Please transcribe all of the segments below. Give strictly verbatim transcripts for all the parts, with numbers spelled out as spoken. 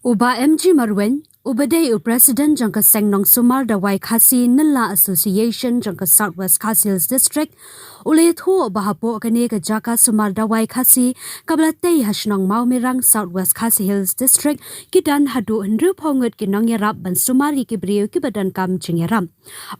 U Bah M G Marwein, uba dei u President jong ka seng nongsumar dawai Khasi Nylla Association jong ka South West Khasi Hills District, u la ïathuh ba hapoh kane ka jaka sumar dawai Khasi kaba la tei ha shnong Mawmerang, South West Khasi Hills District, ki don haduh hynriewphew ngut ki nongïarap ban sumar ïa ki briew kiba donkam jingïarap.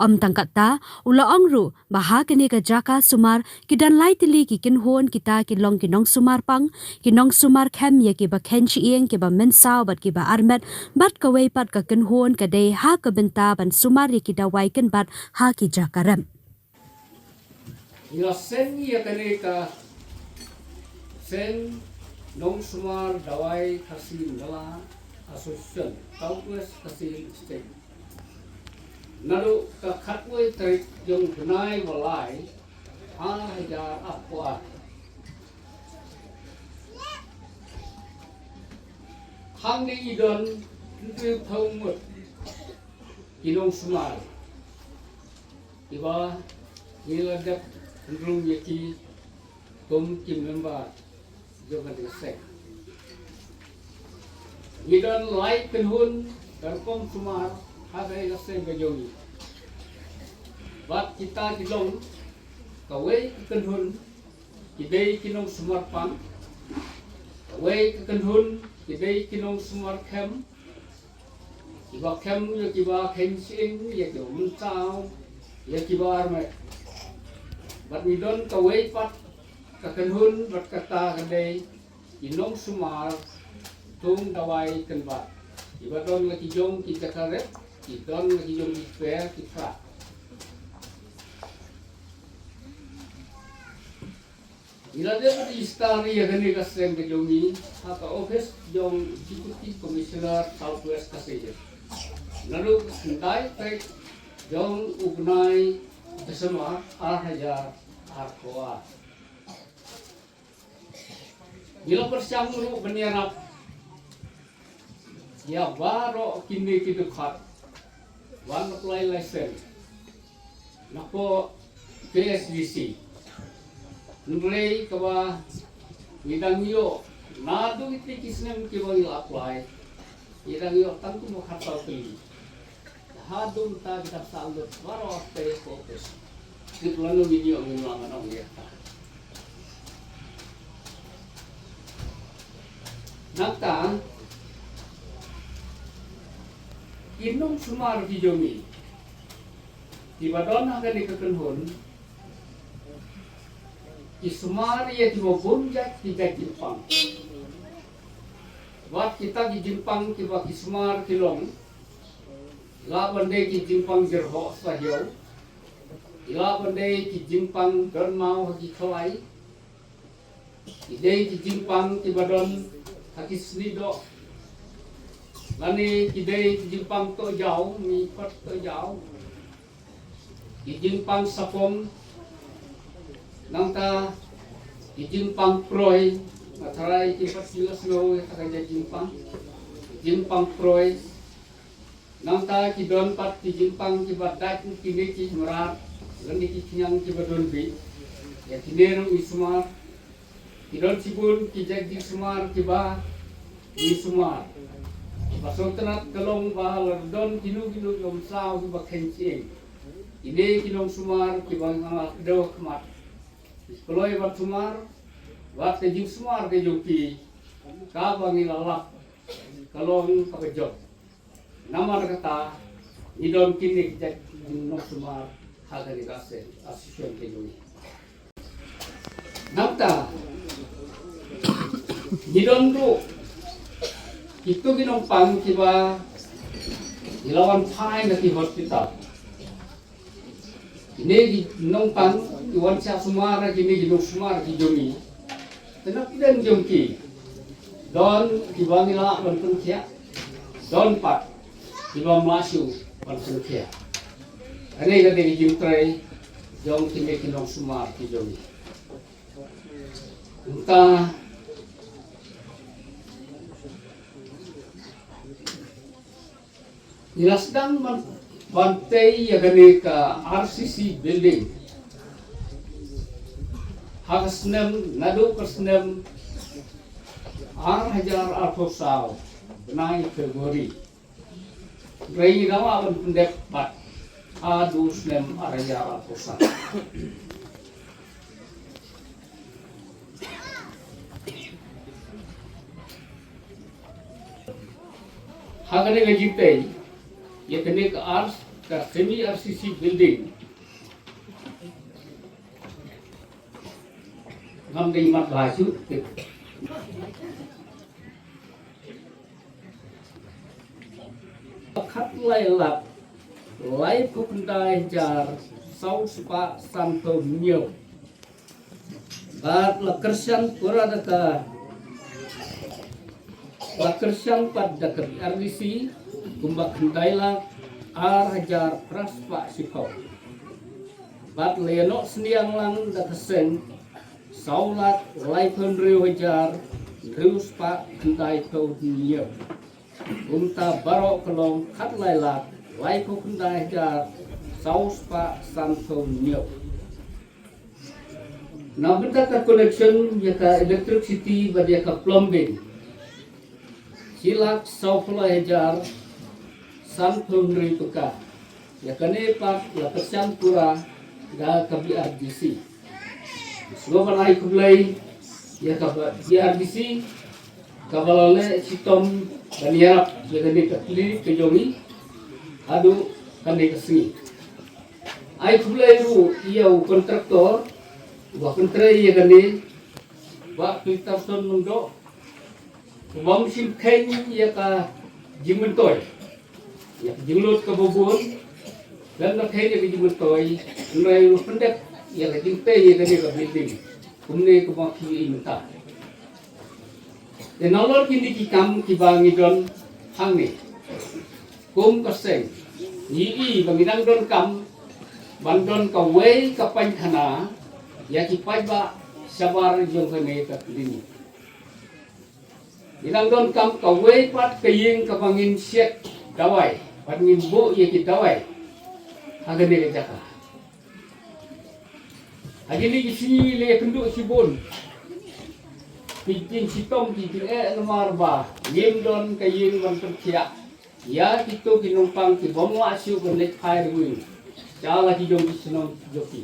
Ym tang katta, u la ong ruh ba ha kane ka jaka sumar ki don lai tylli ki kynhun, kita ki long ki nongsumar pang, ki nongsumar khem ïa kiba kheiñ shyieng, kiba mynsaw bad kiba armet, bad kawei pat ka kynhun ka dei ha ka bynta ban sumar ïa ki dawai kynbat ha ki jaka rep. Ngi la seng ïa kane ka seng nongsumar dawai Khasi Nylla Association, South West Khasi Hills District, naduh ka khatwei tarik jong u bnai ba lai, ar hajar arphew ar. Hangne ngi don hynriewphew ngut ki nongsumar kiba ngi la dep hynrung ïa ki kum ki member jong kane ka seng. Ngi don lai kynhun ka rukom sumar ha kane ka seng ka jong ngi. Bad kita ki long, kawei ka kynhun ki dei ki nongsumar pang, kawei ka kynhun ki dei ki nongsumar khem, kiba khem ïa kiba kheiñ shyieng, ïa kiba mynsaw, ïa kiba armet. Bad ngi don kawei pat ka kynhun bad kata ka dei ki nongsumar thung dawai kynbat, kiba don la ki jong ki jaka rep, ki don la ki jong ki per ki phra. Ngi la dep register ïa kane ka seng ka jong ngi ha ka office jong Deputy Commissioner South West Khasi Hills naduh ka khyndai tarik jong u bnai December ar hajar arphew ar. Ngi la pyrshang ruh ban ïarap ïa baroh kine ki dkhot ban apply license napoh K S D C. Hynrei kaba ngi dang ïoh naduh kine ki snem kiba ngi la apply, ngi dang ïoh tang kumba khatsaw tylli. Haduh mynta ki dang sah lut baroh te ko pes. Tip lano ngin ïoh, ngim lah ban ong ïa kata. Nangta ki nongsumar ki jong ngi kiba don ha kane ka kynhun ki sumar ïa kiba bun jait ki jait jingpang. Wat kita ki jingpang kiba ki sumar ki long, ki lah ban dei ki jingpang jyrhoh sahiaw, ki lah ban dei ki jingpang don maw ha ki khlai, ki dei ki jingpang kiba don ha ki snieh doh, lane ki dei ki jingpang tohjaw, mih pat tohjaw, ki jingpang sapong, nangta ki jingpang proi, nga tharai ki pat ki la sngew ïa kata ka jingpang, ki jingpang proi, nangta ki don pat ki jingpang kiba dait kine ki mrad lane ki khñiang kiba don bih. Ïa kine ruh ngi sumar. Ki don shibun ki jait jingsumar kiba ngi sumar. Kiba sngewtynnat ka long ba la don kino kino ki bym saw kiba kheiñ shyieng. Kine ki nongsumar kiba nga la kdew ha khmat, ki kloi ban sumar, bad ka jingsumar ka jong ki kaba ngi la lap ka long kaba jop. Namar kata ngi don kine ki jait jingnongsumar ha kane ka seng association ka jong ngi. Nangta ngi don ruh kito ki nongpang kiba ngi la wan phai na ki hospital. Kine ki nongpang ki wan shah sumar, kine ki nongsumar ki jong ngi. Te na pdeng jong ki don kiba ngi lah ban pynkhiah, don pat kiba ym lah shuh ban pynkhiah. Kane ka dei ka jingtrei jong kine ki nongsumar ki jong ngi. Nangta ngi la sdang ban, ban tei ïa kane ka R C C building ha ka snem, naduh ka snem ar hajar arphew saw. nine February. Hynrei ngi dawa ban pyndep pat haduh u snem ar hajar arphew san. Ha kane ka jingtei, ïa kane ka R, ka semi R C C building. Ngam dei mat bha shuh. Khatlai lak, laiphew khyndai hajar, saw spah sanphew hynñiew. Bad la kyrshan pura da ka, la kyrshan pat da ka B R D C, kumba khyndai lak, ar hajar, phra spah shiphew. Bad la ïanoh synñiang lang da ka seng, saw lak, laiphew hynriew hajar, hynriew spah, khyndaiphew hynñiew. Kumta baroh ka long khatlai lak, laiphew khyndai hajar, saw spah, sanphew hynñiew. Na bynta ka connection ïa ka electricity bad ïa ka plumbing, shi lak sawphew lai hajar, sanphew hynriew tyngka. Ïa kane pat la kyrshan pura da ka B R D C. Sngewbha ban ai khublei ïa ka B R D C, kaba la leh shitom ban ïarap ïa kane ka clinic ka jong ngi haduh kane ka sngi. Ai khublei ruh ïa u contractor uba pyntrei ïa kane, Bah Peterson Lyngdoh, uba ym shym kheiñ ïa ka jingmyntoi, ïa ka jinglut kaba bun, lem da kheiñ ïa ka jingmyntoi, hynrei u pyndep ïa ka jingtei ïa kane ka building, kumne kumba phi ïohi mynta. Te nalor kine ki kam kiba ngi don hangne, kum ka seng, ngi i ba ngi dang donkam ban don kawei ka painkhana ïa ki paidbah shabar jong kane ka clinic. Ngi dang donkam kawei pat ka ïing kaba ngin siat dawai, bad ngin buh ïa ki dawai ha kane ka jaka. Ha kine ki sngi la ïakynduh shibun ki jingshitom, ki jingeh, namar ba ngim don ka ïing ban pynkhiah ïa kito ki nongpang ki bym lah shuh ban leit phai rwai sha la ki jong ki shnong jong ki.